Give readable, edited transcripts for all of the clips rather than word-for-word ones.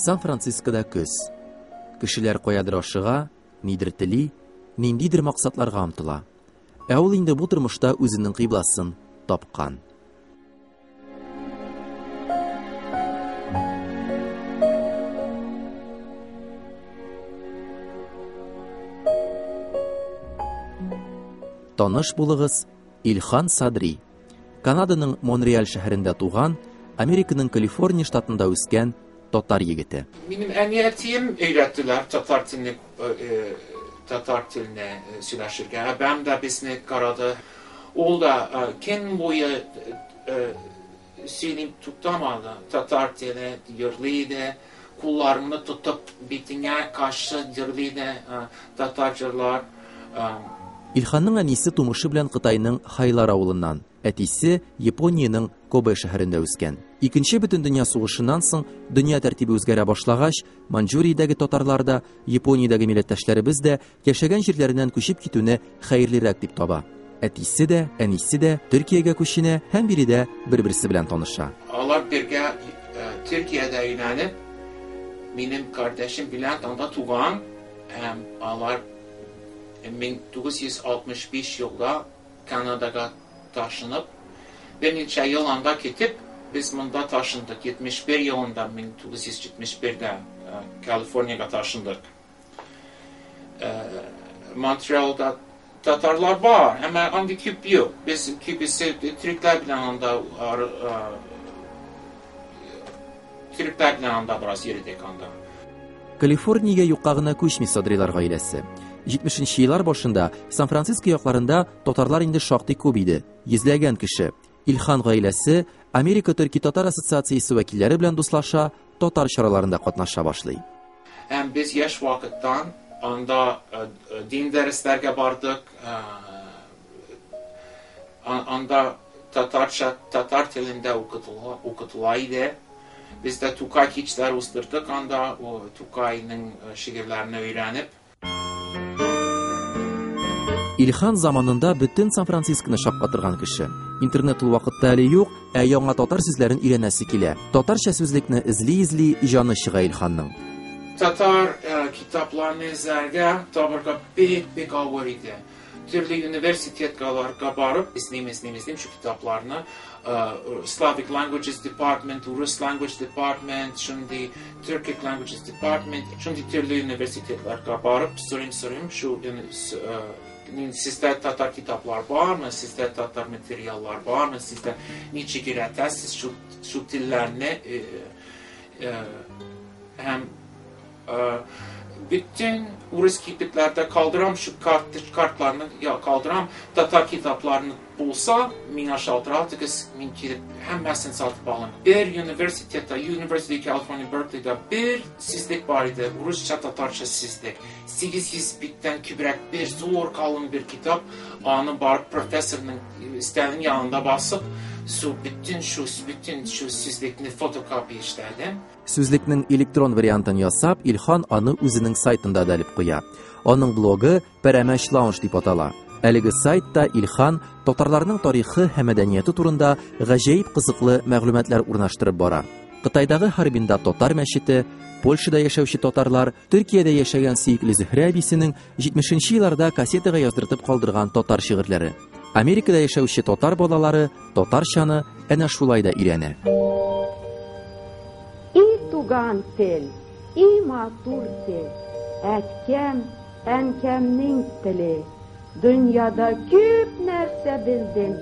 Сан-Францискода көз. Кешеләр каядыр ашыга, нидер тели, ниндидер максатларга омтыла. Ә ул инде бу тормышта үзенең кыйбласын тапкан. Таныш булыгыз, Илхан Садри. Канаданың Монреаль шәһәрендә туган, Американың Калифорния штатында үскән татар егете. Минем әни әтием өйрәттеләр татар телне татар теленә сөйләшергә. Әбәм дә безне карады. Ул да көн буе сөйлим туктамады. Татар теле йырлый иде. Кулларымны тотып битеңә каршы йырлый иде татар җырлар. Илханның әнисе тумышы белән Кытайның Хайлар авылыннан, әтисе Япониянең Кобе шәһәрендә үскән. Икенче бөтендөнья сугышыннан соң дөнья тәртибе үзгәрә башлагач, Маньчжуриядәге татарлар да, Япониядәге милләттәшләребез дә яшәгән җирләреннән күчеп китүне хәерлерәк дип таба. Әтисе дә, әнисе дә Төркиягә күченә һәм биредә бер-берсе белән таныша. Алар бергә Төркиядә өйләнеп, минем кардәшем белән анда туган һәм алар 1965 елда Канадага ташынып, берничә ел анда китеп, без монда ташындык. 71 елында, 1971дә Калифорниягә ташындык. Монреалда татарлар бар, әмма андый күп юк. Без күбесе төрекләр белән анда төрекләр белән анда бераз йөрдек анда. Калифорниягә юкка гына күчми Садрилар гаиләсе. 70 нче еллар башында Сан-Франциско якларында татарлар инде шактый күп иде, йөзләгән кеше. Илхан гаиләсе Америка төрки-татар ассоциациясе вәкилләре белән дуслаша, татар чараларында катнаша башлый. Һәм без яшь вакыттан анда дин дәресләргә бардык, анда татарча, татар телендә укытыла, укытыла иде. Без дә Тукай кичләр уздырдык анда, Тукайның шигырьләрен өйрәнеп. Илхан заманында бөтен Сан-Францисконы шаккатырган кеше. Интернет ул вакытта әле юк, ә яңа татар сүзләрен өйрәнәсе килә. Татарча сүзлекне эзли-эзли җаны чыга Илханның. Татар китапларны эзләргә, табырга бик-бик авыр иде. Төрле университетларга барып, эзлим, эзлим, эзлим шу китапларны. Slavic Languages Department, Rus Language Department, шундый Turkic Languages Department, шундый төрле университетларга барып, сорыйм, сорыйм, шу сездә татар китаплар бармы, сездә татар материаллар бармы, сездә ничек өйрәтәсез шу, шу телләрне һәм Бүтән урыс кибетләрдә калдырам шу карт, картларны я калдырам, татар китапларны булса, миңа шалтыратыгыз, мин килеп һәммәсен сатып алам. Бер университетта, University of California Berkeley'да бер сүзлек бар иде, урысча татарча сүзлек. 800 биттән күбрәк бер зур калын бер китап, аны барып профессорның өстәленең янында басып, су бүтән шу бүтән шу сүзлекне фотокопия эшләдем. Сүзлекнең электрон вариантын ясап, Илхан аны үзенең сайтында да элеп куя. Аның блогы Пәрәмәч Лаунж дип атала. Әлеге сайтта Илхан татарларның тарихы һәм мәдәнияте турында гаҗәеп кызыклы мәгълүматлар урнаштырып бара. Кытайдагы Харбинда татар мәчете, Польшада яшәүче татарлар, Төркиядә яшәгән сөекле Зөһрә әбисенең 70 нче елларда кассетага яздыртып калдырган татар шигырьләре. Америкада яшәүче татар балалары татарчаны әнә шулай да өйрәнә. И туган тел, и матур тел, әткәм, әнкәмнең теле. Дөньяда күп нәрсә белдем,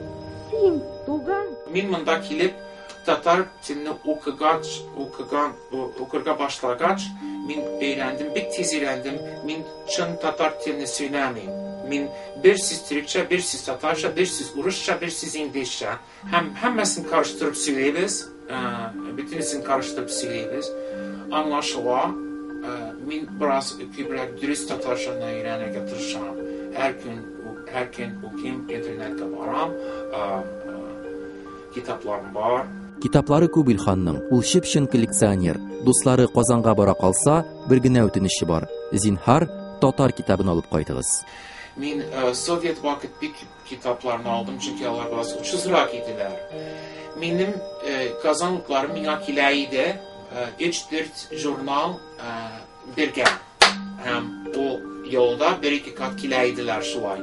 син, туган. Мин монда килеп, татар телне укыгач, укыган, укырга башлагач, мин өйрәндем, бик тиз өйрәндем. Мин чын татар телне сөйләмим. Мин бер сүз төрекчә, бер сүз татарча, бер сүз урысча, бер сүз инглизчә. Һәм һәммәсен карыштырып сөйлибез, бөтенесен карыштырып сөйлибез. Аңлашыла. Мин бераз күбрәк дөрес татарчаны өйрәнергә тырышам. Һәр көн, һәр көн укыйм, интернетка барам. Китапларым бар. Китаплары күп Илханның, ул чып-чын коллекционер. Дуслары Казанга бара калса, бер генә үтенече бар, зинһар, татар китабын алып кайтыгыз. Мин совет вакыт бик китапларны алдым, чөнки алар бераз очсызрак иделәр. Минем Казан утлары миңа килә иде. Өч-дүрт журнал биргән. Һәм ул елда бер-ике кат килә иделәр шулай.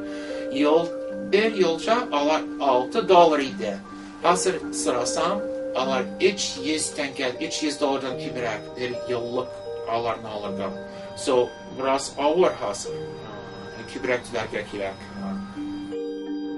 Ел, бер елча алар 6 доллар иде. Хәзер сорасам, алар 300 тәңкә, 300 доллардан күбрәк бер еллык аларны алырга. So, бераз авыр хәзер. Күбрәк түләргә кирәк.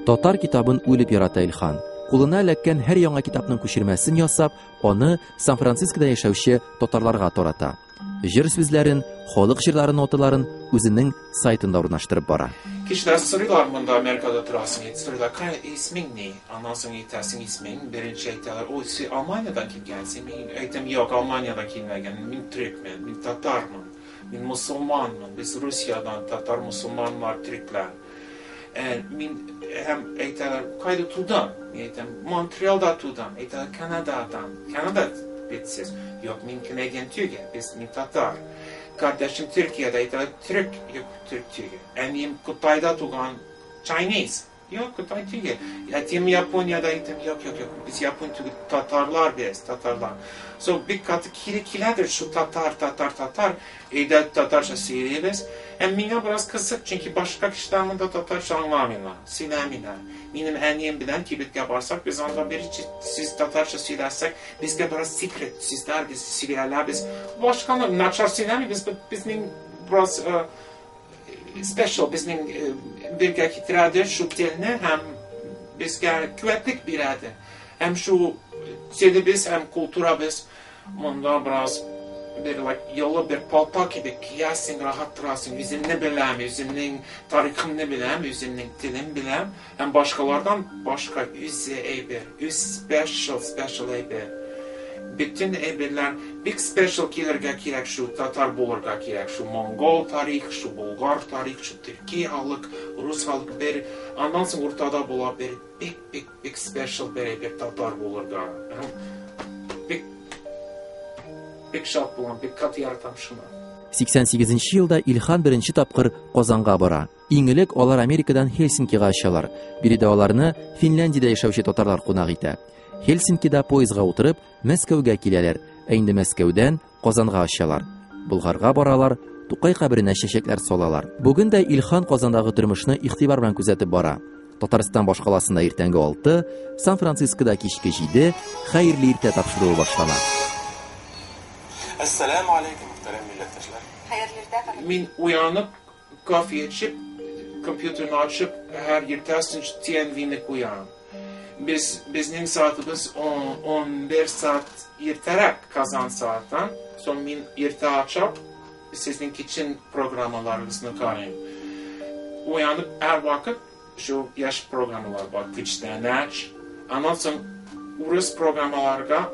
Татар китабын үлеп ярата Илхан. Кулына эләккән һәр яңа китапның күчермәсен ясап, аны Сан-Францискода яшәүче татарларга тарата. Җыр сүзләрен, халык җырлары ноталарын үзенең сайтында урнаштырып бара. Кешеләр сорыйлар монда Америкада торасың, сорыйлар, кая исмең ни? Аннан соң әйтәсең исмең, беренче әйтәләр, ой, син Алманиядән килгәнсең. Мин әйтәм, юк, Алманиядән килмәгән, мин төрекмен, мин татармын, мин мусулманмын, без Русиядән татар мусулманнар, төрекләр. Мин һәм әйтәләр, кайда тудың? Мин әйтәм, Монреалда тудым. Әйтәләр, Канададан. Канада бит сез. Юк, мин Canadian түгел, без мин татар. Кардәшем Төркиядә, әйтәләр, төрек, юк, төрек түгел. Әнием Кытайда туган, Chinese. Юк, Кытай түгел. Әтием Япониядә, әйтәм, юк, юк, юк, без япон түгел, татарлар без, татарлар. So, бик каты кире киләдер шу татар, татар, татар. Өйдә татарча сөйлибез. Һәм миңа бераз кызык, чөнки башка кешеләр монда татарча аңламыйлар, сөйләмиләр. Минем әнием белән кибеткә барсак, без анда беренче сүз татарча сөйләсәк, безгә бераз секрет сүзләр без сөйли алабыз. Башканы начар сөйләмибез, безнең бераз special безнең бергә китерәде шу телне һәм безгә куәтлек бирәде. Һәм шу телебез һәм культурабыз монда бераз бер like, ялы бер палта кебек киясең, рәхәт торасың. Үземне беләм, үземнең тарихымны беләм, үземнең телем беләм. Һәм башкалардан башка үзе әйбер, үз special, special әйбер. Бөтен әйберләр бик special килергә кирәк, шу татар булырга кирәк, шу монгол тарих, шу болгар тарих, шу төрки халык, рус халык бер, аннан соң уртада була бер бик бик бик special бер әйбер татар булырга. Бик бик шат булам, бик каты яратам шуны. 88 елда Илхан беренче тапкыр Казанга бара. Иң элек алар Америкадан Хельсинкига очалар. Биредә аларны Финляндиядә яшәүче татарлар кунак итә. Хельсинкида поездга утырып, Мәскәүгә киләләр, ә инде Мәскәүдән Казанга очалар. Болгарга баралар, Тукай каберенә чәчәкләр салалар. Бүген дә Илхан Казандагы тормышны игътибар белән күзәтеп бара. Татарстан башкаласында иртәнге 6, Сан-Францискода кичке 7, Хәерле иртә тапшыруы башлана. Әссәламү алейкум, мөхтәрәм милләттәшләр. Хәерле иртә, Мин уянып, кофе эчеп, компьютерны ачып, һәр иртәсен TNV-ны куям. Без, безнең сәгатебез 11 сәгать иртәрәк Казан сәгатьтән. Соң мин иртә ачып, сезнең кичен программаларыгызны карыйм. Уянып һәр вакыт шу яшь программалар бар, күчтәнәч. Аннан соң урыс программаларга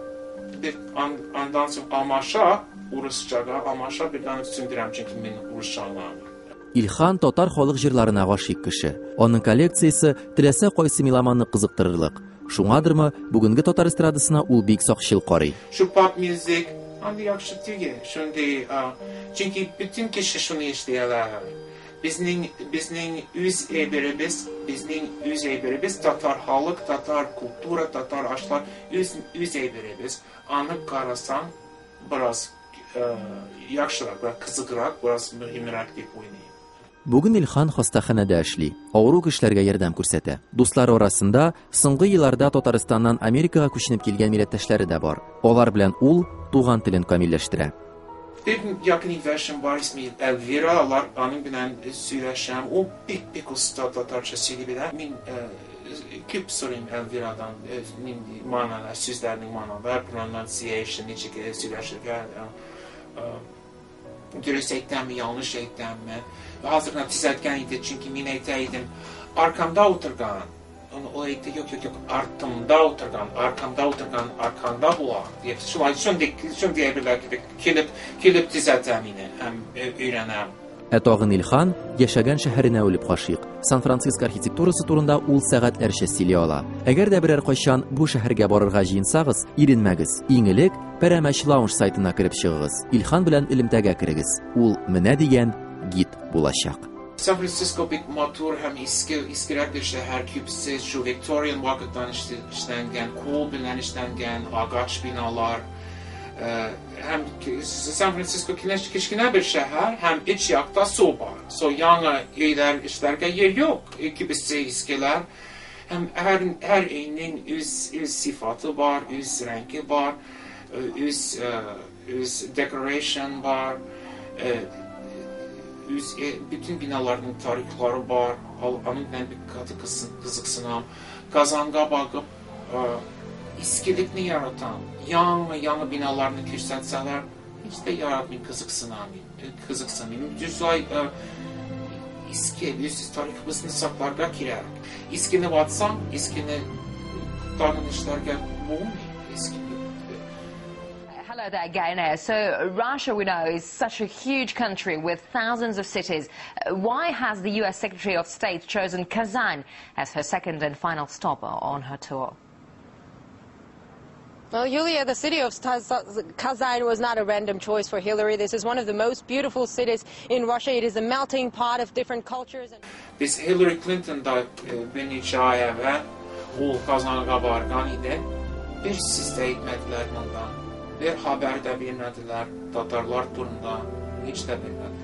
бер андан соң алмаша, урысчага алмаша, birden сүндерәм, чөнки мин урысча аңламыйм. Илхан татар халык җырларына гашыйк кеше. Аның коллекциясе теләсә кайсы меломанны кызыктырырлык. Шуңадырмы, бүгенге татар эстрадасына ул бик сакчыл карый. Шу pop music андый яхшы түгел. Шундый, чөнки бөтен кеше шуны эшли ала. Безнең безнең үз әйберебез, безнең үз әйберебез татар халык, татар культура, татар ашлар үз үз әйберебез. Аны карасаң, бераз яхшырак, бераз кызыграк, бераз мөһимрәк дип уйлыйм. Бүген Илхан хастаханәдә эшли, авыру кешеләргә ярдәм күрсәтә. Дуслары арасында соңгы елларда Татарстаннан Америкага күченеп килгән милләттәшләре дә бар. Алар белән ул туган телен камилләштерә. Бер якын иптәшем бар, исме Эльвира, алар аның белән сөйләшәм. Ул бик-бик оста татарча сөйли белә. Мин күп сорыйм Эльвирадан, нинди мәгънәләр, сүзләрнең мәгънәләр, pronunciation, ничек сөйләшергә, дөрес әйтәмме, ялгыш әйтәмме. Хәзер генә төзәткән иде, чөнки мин әйтә идем, аркамда утырган. Ул әйтте, юк, юк, юк, артымда утырган, аркамда утырган, аркаңда була. Дип, шулай шундый, шундый әйберләр кебек килеп, килеп төзәтә мине һәм өйрәнәм. Ә тагын Илхан яшәгән шәһәренә үлеп гашыйк. Сан-Франциско архитектурасы турында ул сәгатьләрчә сөйли ала. Әгәр дә берәр кайчан бу шәһәргә барырга җыенсагыз, иренмәгез. Иң элек Пәрәмәч Лаунж сайтына кереп чыгыгыз. Илхан белән элемтәгә керегез. Ул менә дигән гид булачак. Сан-Франциско бик матур һәм иске, искерәк бер шәһәр, күбесе шу Викториан вакыттан эшләнгән, кул белән эшләнгән агач биналар. Һәм Сан-Франциско кечкенә бер шәһәр, һәм эч якта су бар. So яңа өйләр эшләргә җир юк. Күбесе искеләр. Һәм һәр өйнең үз сифаты бар, үз рәңге бар, үз decoration бар. Үз бөтен биналарның тарихлары бар. Аның белән бик каты кызыксынам. Казанга багып, искелекне яратам. Яңа биналарны күрсәтсәләр, һич тә яратмыйм, кызыксынмыйм. Düz иске, үз тарихыбызны сакларга кирәк. Искене ватсаң, искене тагын эшләргә булмый. Иске Hello there, Gayaneh. So Russia, we know, is such a huge country with thousands of cities. Why has the US Secretary of State chosen Kazan as her second and final stop on her tour? Well, Yulia, the city of Kazan was not a random choice for Hillary. This is one of the most beautiful cities in Russia. It is a melting pot of different cultures. Biz Hillary Clinton da bir neçə ay əvvəl ул Kazanğa barğan idi. Bir siz də etmədilər bundan. Bir xəbər də vermədilər tatarlar turunda. Heç də bilmədilər.